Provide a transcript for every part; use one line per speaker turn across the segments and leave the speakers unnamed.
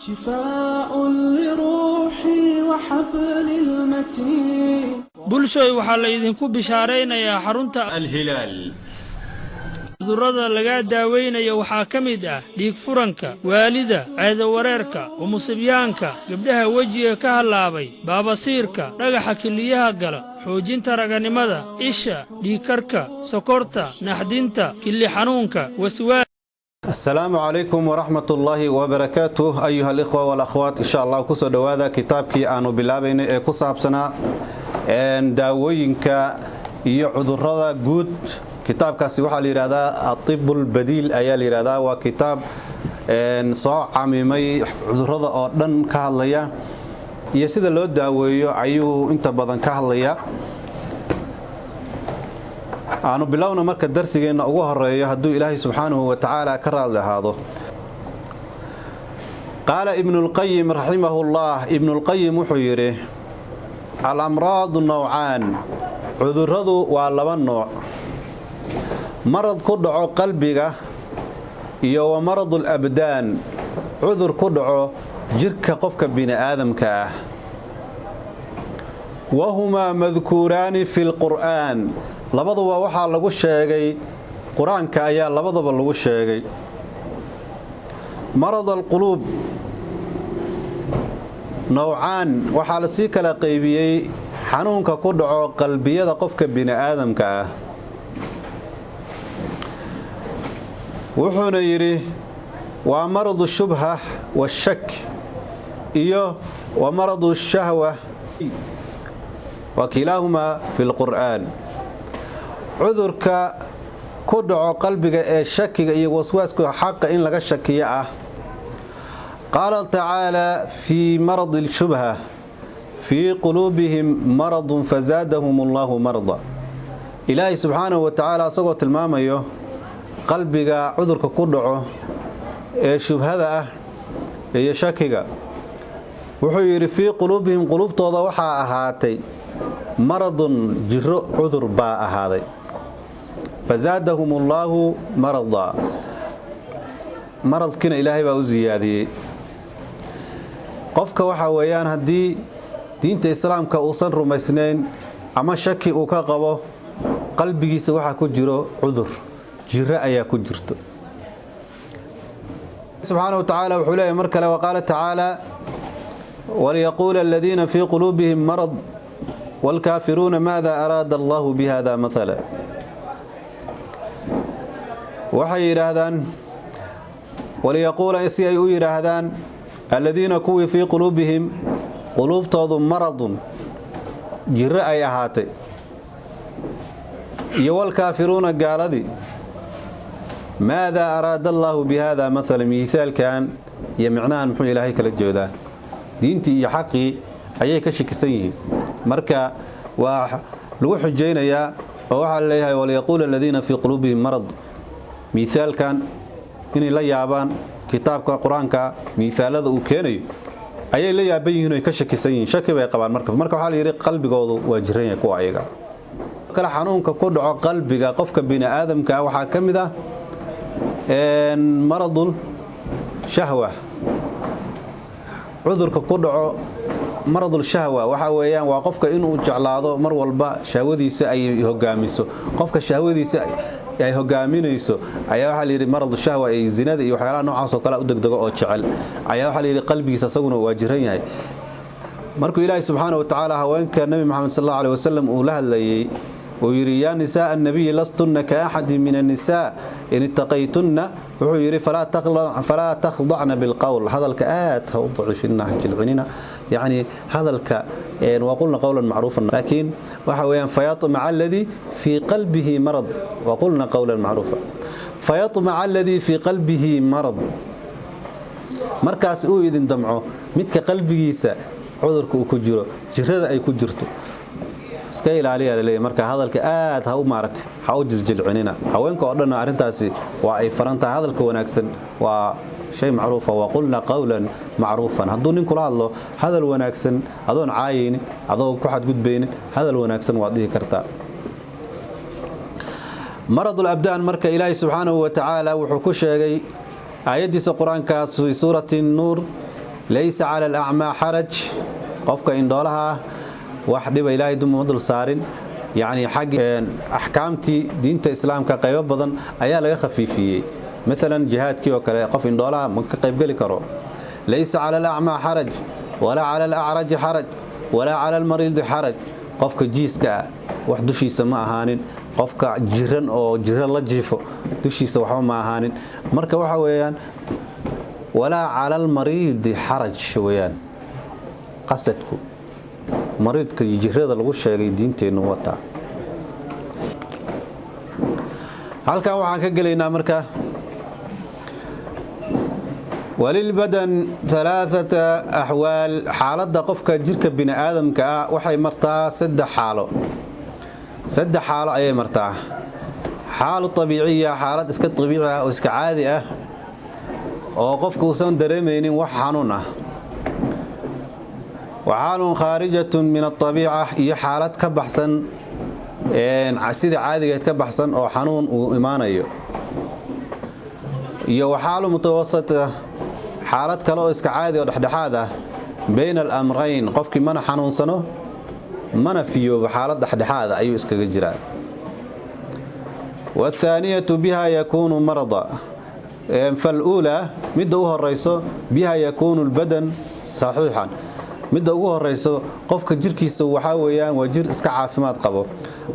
شفاء لروحي وحبل المتين.
Bulshooy, waxaa la idinku bishaaraynayaa xarunta
Alhilaal.
Cudurrada lagaa daaweynayo waxaa ka mid ah dhiig furanka, waalida, ceedawareerka, umusibyaanka, gabdhaha wejiga ka hallaabay, baabasiirka, dhagaxa kiliyaha gala, xoojinta raganimada, isha, dhiigkarka, sokorta, naxdinta, killi xanuunka, waswaa.
Asalaamu calaykum waraxmat ullaahi wabarakaatuh, ayuha alikhwa walakhwaat. Insha Allah kusoo dhowaada kitaabkii aanu bilaabaynay ee ku saabsanaa daawooyinka iyo cudurada guud. Kitaabkaasi waxaa la yidhahdaa Atib Lbadiil ayaa la yidhahdaa. Waa kitaab soo camimay cudurada oo dhan ka hadlaya iyo sida loo daaweeyo ayuu inta badan ka hadlaya. Aanu bilowna marka darsigeenna ugu horeeyo, hadduu Ilaahay subxaanahu wa tacaala ka raadli ahaado. Qaala Ibnulqayim raximahullah, Ibnulqayim wuxuu yidhi: "Alamraadu nowcaan", cudurradu waa laba nooc: marad ku dhaco qalbiga iyo wa maradu alabdaan, cudur ku dhaco jirka qofka bini'aadamka ah. "Wahumaa madkuuraani fi lqur'aan", labaduba waxaa lagu sheegay Qur-aanka ayaa labadaba lagu sheegay. "Marad alquluub nowcaan", waxaa la sii kala qaybiyey xanuunka ku dhaco qalbiyada qofka bini'aadamka ah. Wuxuuna yidhi: waa maradu shubha washak iyo wa maradu shahwa, wa kilaahumaa fi lqur'aan. Cudurka ku dhaco qalbiga ee shakiga iyo waswaaska xaqa in laga shakiyo ah. Qaala tacaala fii maradi lshubha: "Fii quluubihim maradun fazaadahum allahu marada." Ilaahay subxaanahu wa tacaala asagoo tilmaamayo qalbiga cudurka ku dhaco ee shubhada ah iyo shakiga, wuxuu yidhi: "Fii quluubihim", quluubtooda waxaa ahaatay, "maradun", jiro, cudur baa ahaaday. "Fazaadahum allaahu marada", maradkiina Ilaahay baa u siyaadiyey. Qofka waxaa weeyaan, haddii diinta Islaamka uusan rumaysnayn ama shaki uu ka qabo, qalbigiisa waxaa ku jiro cudur, jiro ayaa ku jirto. Subxaana wa tacaala wuxuu leeyahy mar kale: "Waqaala tacaala: waliyaquula aladiina fii quluubihim marad waalkaafiruuna maada araada allahu bihada mathala." Waxay yidhaahdaan, waliyaquula, si ay u yidhaahdaan, aladiina, kuwii, fii quluubihim, quluubtoodu, maradun, jiro ay ahaatay, iyo walkaafiruuna, gaaladii, "maadaa araada allaahu bi hada mathala", miisaalkan iyo micnahan muxuu Ilaahay kala jeedaa? Diintii iyo xaqii ayay ka shakisan yihiin. Marka waa lagu xujaynayaa oo waxaa laleeyahay: "Waliyaquula aladiina fii quluubihim marad", miisaalkan inay la yaabaan kitaabka Qur-aanka miisaalada uu keenayo ayay la yaaban yihiin oy ka shakisan yihiin, shaki bay qabaan. Marka waxaa la yidhi qalbigoodu waa jiran yahay kuwa ayaga kale. Xanuunka ku dhaco qalbiga qofka bini'aadamka ah waxaa ka mid ah maradul shahwa. Cudurka ku dhaco maradul shahwa waxaa weeyaan waa qofka inuu jeclaado mar walba shahwadiisa ay hogaamiso. Qofka shahwadiisa ay hogaaminayso ayaa waxaa layidhi maradu shahwa ay zinada iyo waxyaalaha noocaas oo kale u degdego oo jecel ayaa waxaa layidhi qalbigiisa asaguna waa jiran yahay. Markuu Ilaahay subxaana wa tacaala haweenka Nebi Maxamed sal allahu aleh wasalam uu la hadlayey, uu yidhi: "Yaa nisaaa annabiyi, lastunna ka axadin min annisaa in ittaqaytunna", wuxuu yidhi: "Falaa takhdacna bilqowl", hadalka aad ha u daciifinna, ha jilcinina, yacni hadalka, "waqulna qowlan macruufan". Laakiin waxa weeyaan "fayatmaca aladii fii qalbihi marad", "waqulna qowlan macruufa fayatmaca aladii fii qalbihi marad", markaas uu idin damco midka qalbigiisa cudurka uu ku jiro, jirada ay ku jirto. Iska ilaaliya laleeyahy. Marka hadalka aad ha u maaragtay, ha u jiljilcinina. Haweenka oo dhanna arrintaasi waa ay faran tahay. Hadalka wanaagsan waa shay macruufa. "Waqulna qowlan macruufan", hadduu nin kula hadlo hadal wanaagsan, adoon caayaynin, adoo ku xadgudbaynin, hadal wanaagsan waad dhihi kartaa. Maradul abdaan marka Ilaahay subxaanahu wa tacaala wuxuu ku sheegay aayaddiisa Qur-aankaas fi suurati Nuur. Laysa cala alacmaa xaraj, qofka indhoolaha ah wax dhiba Ilaahay duma dul saarin. Yacni xagga axkaamtii diinta Islaamka qaybo badan ayaa laga khafiifiyey, maalan jihaadkii oo kale qof indhoolaha ma ka qaybgeli karo. Laysa cala alacmaa xaraj, walaa cala alacraji xaraj, walaa cala almariidi xaraj. Qofka jiiska ah wax dushiisa ma ahaanin, qofka jiran oo jira la jiifo dushiisa waxba ma ahaanin. Marka waxa weeyaan walaa cala almariidi xaraj weeyaan qasadku, mariidka jirada lagu sheegay diinteennu wataa. Halkan waxaan ka gelaynaa marka walilbadan alaaata axwaal. Xaaladda qofka jirka bini aadamka ah waxay martaa saddex xaalo, saddex xaalo ayay martaa. Xaalu abiiciya, xaalad iska abiici ah oo iska caadi ah oo qofka uusan dareemaynin wax xanuun ah. Wa xaalun khaarijatun min aabiica, iyo xaalad ka baxsan sida caadigeed ka baxsan oo xanuun uu imaanayo. Iyo wa xaalu mutawasita, xaalad kale oo iska caadi oo dhexdhexaad ah, bayna alamrayn, qofkii mana xanuunsano mana fiyoobo, xaalad dhexdhexaada ayuu iskaga jiraa. Waathaaniyatu biha yakuunu marada, faluulaa midda u horayso, biha yakuunu lbadan saxiixan, midda ugu horayso qofka jirkiisa waxaa weeyaan waa jir iska caafimaad qabo.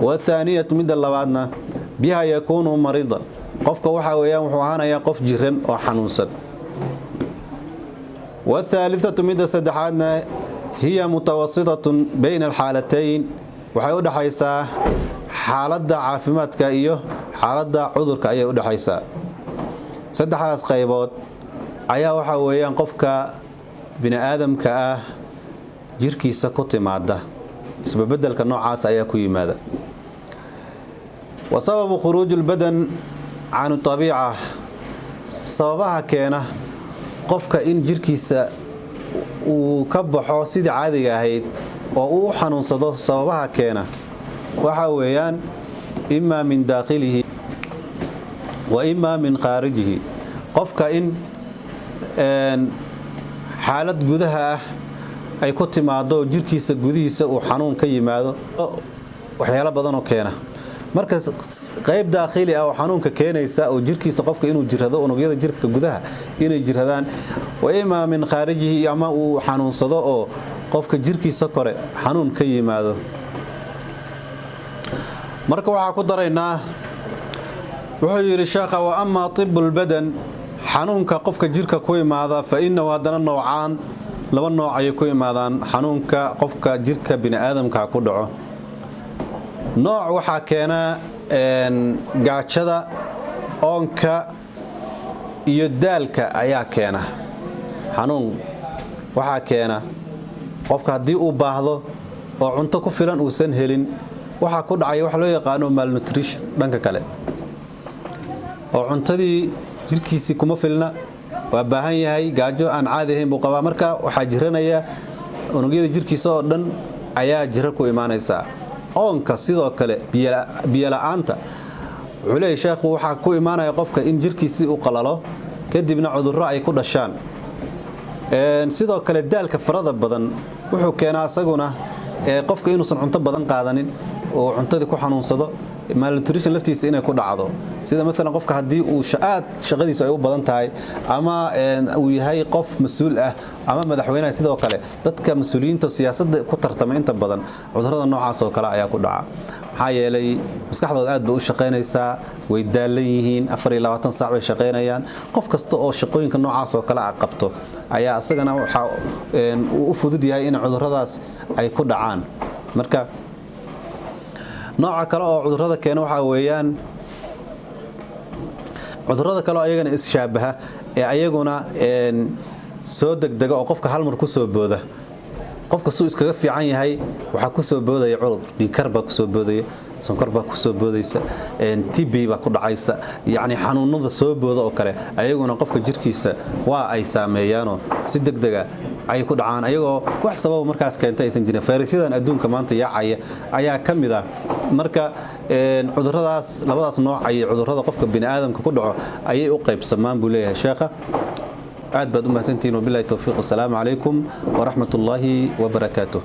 Waathaaniyatu midda labaadna, biha yakuunu maridan, qofka waxaa weeyaan wuxuu ahaanayaa qof jiran oo xanuunsan. Waathaalitatu midda saddexaadna, hiya mutawasitatun bayna alxaalatayn, waxay u dhexaysaa xaaladda caafimaadka iyo xaaladda cudurka ayay u dhexaysaa. Saddexdaas qaybood ayaa waxaa weeyaan qofka bini aadamka ah jirkiisa ku timaada, isbabedelka noocaas ayaa ku yimaada. Wa sababu khuruuji lbadan can abiica, sababaha keena qofka in jirkiisa uu ka baxo sidii caadiga ahayd oo uu u xanuunsado, sababaha keena waxaa weeyaan imaa min daakhilihi wa imaa min khaarijihi. Qofka in xaalad gudaha ah ay ku timaado, jirkiisa gudihiisa uu xanuun ka yimaado, waxyaalo badanoo keena. Marka qayb daakhili ah oo xanuunka keenaysa oo jirkiisa qofka inuu jirrado, unugyada jirka gudaha inay jirradaan, wa imaa min khaarijihi, ama uu xanuunsado oo qofka jirkiisa kore xanuun ka yimaado. Marka waxaa ku daraynaa, wuxuu yidhi sheekha: wa amaa tibulbadan, xanuunka qofka jirka ku imaada, fa innahu haddana nowcaan, laba nooc ayay ku imaadaan xanuunka qofka jirka biniaadamka ku dhaco. Nooc waxaa keena gaajada, oonka iyo daalka ayaa keena xanuun. Waxaa keena qofka haddii uu baahdo oo cunto ku filan uusan helin, waxaa ku dhacaya wax loo yaqaano malnutrition. Dhanka kale oo cuntadii jirkiisii kuma filna, waa baahan yahay, gaajo aan caadi ahayn buu qabaa. Marka waxaa jiranaya unugyada jirkiisa oo dhan ayaa jiro ku imaanaysaa. Oonka sidoo kale, biyola'aanta, wuxuu leeyahy sheekhu waxaa ku imaanaya qofka in jirkiisii uu qalalo, kadibna cudurro ay ku dhashaan. Sidoo kale daalka farada badan wuxuu keenaa isaguna qofka inuusan cunto badan qaadanin oo cuntadii ku xanuunsado, malnutrition laftiisa inay ku dhacdo. Sida maalan qofka haddii uu aad shaqadiisu ay u badan tahay ama uu yahay qof mas-uul ah ama madaxweynaha, sidoo kale dadka mas-uuliyiinta siyaasadda ku tartama inta badan cudurrada noocaas oo kale ayaa ku dhaca. Maxaa yeelay maskaxdooda aad bay u shaqaynaysaa, way daalan yihiin, 24 saac bay shaqaynayaan. Qof kasta oo shaqooyinka noocaas oo kale ah qabto ayaa isagana waxaa uu u fudud yahay in cudurradaas ay ku dhacaan. Marka nooca kale oo cudurrada keena waxaa weeyaan cudurrada kale oo ayagana isshaabaha ee ayaguna soo degdega oo qofka hal mar ku soo booda. Qofka suu iskaga fiican yahay waxaa ku soo boodaya cudur, dhiigkar baa ku soo boodaya, sonkor baa ku soo boodaysa, TB baa ku dhacaysa. Yacni xanuunada soo booda oo kale ayaguna qofka jirkiisa waa ay saameeyaanoo si degdega ay ku dhacaan, ayagoo wax sababa markaas keenta aysan jirin. Fayrasyadan adduunka maanta yaacaya ayaa ka mid ah. Marka cudurradaas labadaas nooc ayay cudurrada qofka biniaadamka ku dhaco ayay u qaybsamaan, buu leeyahay sheekha. Aad baad u mahadsantihiin. Wabilahi towfiiq. Wasalaamu calaykum waraxmat ullaahi wabarakaatuh.